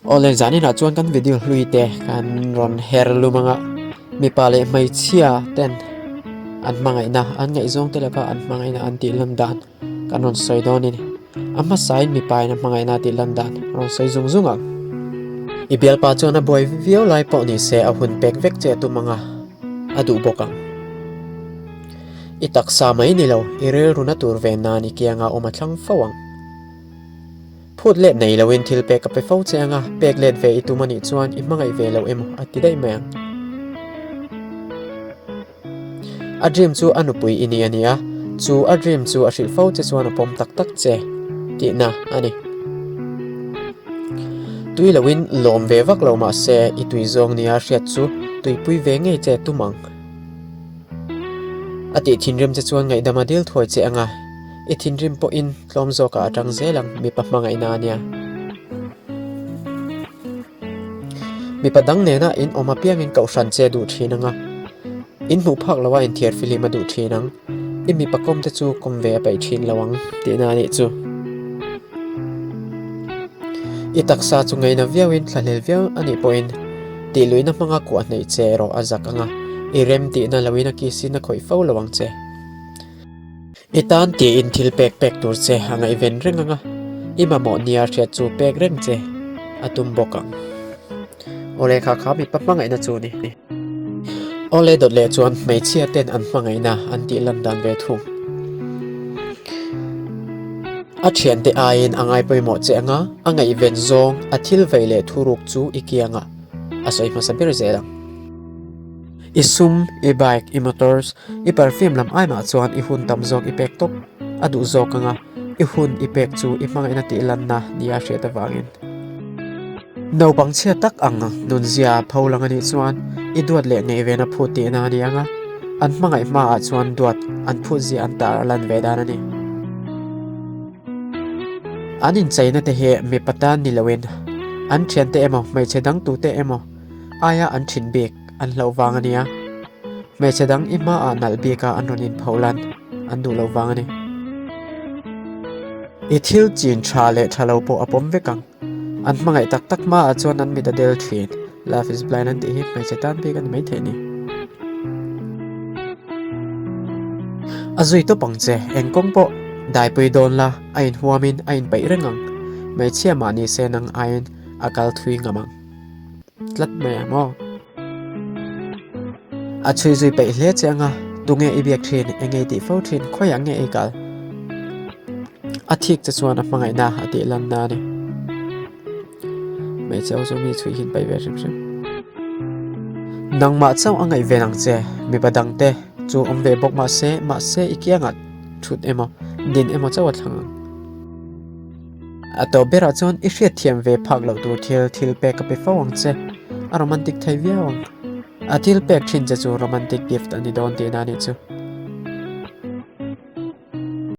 Awle zaninah chuan kan video hlui te kan rawn her lum anga mipa leh hmeichhia ten an hmangaihna an ngaihzawng te laka an hmangaihna an tih lan dan kan rawn sawi dawn a ni. A hmasain mipa in a hmangaihna a tih lan dan a rawn sawi zung zung ang. I bialpa chuan a buai viau lai pawh ni se a hun pek vek che a tum anga a duh bawk ang. I taksa mai ni lo i rilruna tur ve nan i kianga awm a thlang fo ang. Phut let nei loin thil pek a pe fo che anga, pek let ve i tum a nih chuan i hmangaih ve lo emaw a ti daih mai ang. A dream chu a nupui i ni a nia, chu a dream chu a hrilh fo che chuan a pawm tak tak che tihna a ni. Tui loin lawm ve vak lo mah se i tui zawng nia hriat chu tuipui ve ngei che tum ang. A tih thinrim che chuan ngaihdam a dil thuai che anga, i thinrim pawhin Tlawm zawkah a tang zel ang, mipa hmangaihna a nia. Mipa dang nena in awm apiangin kohhran che duh thin ang a, in hmuh phak loha inthiar fihlim a duh thin ang, i mipa kawm te chu kawm ve a peih thin lo ang tihna a nih chu. I taksa chu ngaina viauin thlahlel viau a nih pawhin tihluihna hmanga kuah hneih che erawh a zak ang a, i rem tihna loin a kisin a khawih fo lo ang che. I tan tiin thil pek pek tur che a ngaihven reng ang a, i mamawh nia hriat chu pek reng che a tum bawk ang. Awle kha kha mipa hmangaihna chu ni. Awle dawt leh chuan hmeichhia ten an hmangaihna an tih lan dan ve thung. A thiante aiin a ngai pawimawh che ang a, a ngaihven zawng a thil vei leh thuruk chu i kiangah a sawi hmasa ber zel ang. I sum, i bike, i motors, i perfume lam ai mah chuan i hun tam zawk i pek tawp a duh zawk anga i hun i pek chu i hmangaihna tih lanna nia hriat avangin. Naupang chhia tak ang nunzia pho lang anih chuan i duat leh ngei vena phut tihna a ni anga an hmangaih hmaah chuan duat an phut zia an tar a lan ve dan a ni. An incheina te hi mipa tan ni loin an thiante emaw hmeichhe dang tute emaw aia an thin bik An hlauh vang a nia. Hmeichhe dang i hmaah nalh bika an rawn inpho lan an duh loh vang a ni. I thil chin tha leh tha lo pawh a pawm vek ang. An hmangaih tak tak hmaah chuan an mit a del thin. Love is blind an tih hi hmeichhe tan bik a ni maithei ni. A zui tawp ang che, eng kawng pawh daipui dawn la, a inhuamin a inpeih reng ang. Hmeichhia mahni se nang aiin a kal thui ngam ang. Tlat mai ang aw. A chhui zui peih hle che anga, tunge i biak thin, enge i tih fo thin, khawiah nge i kal? A thik che chuan a hmangaihna a tih lanna a ni. Hmeichhe ho chu mi chhui hin peih ve hrim hrim. Nangmah chauh a ngaih ven ang che, mipa dangte chu awm ve bawk mahse, mahse i kiangah thut emaw, din emaw chauh a thlang ang. A tawp berah chuan i hriatthiam ve phak loh tur thil thil pek a pe fo ang che. A romantic thei viau ang. A thil pek thin che chu romantic gift a ni dawn tihna a nih chu.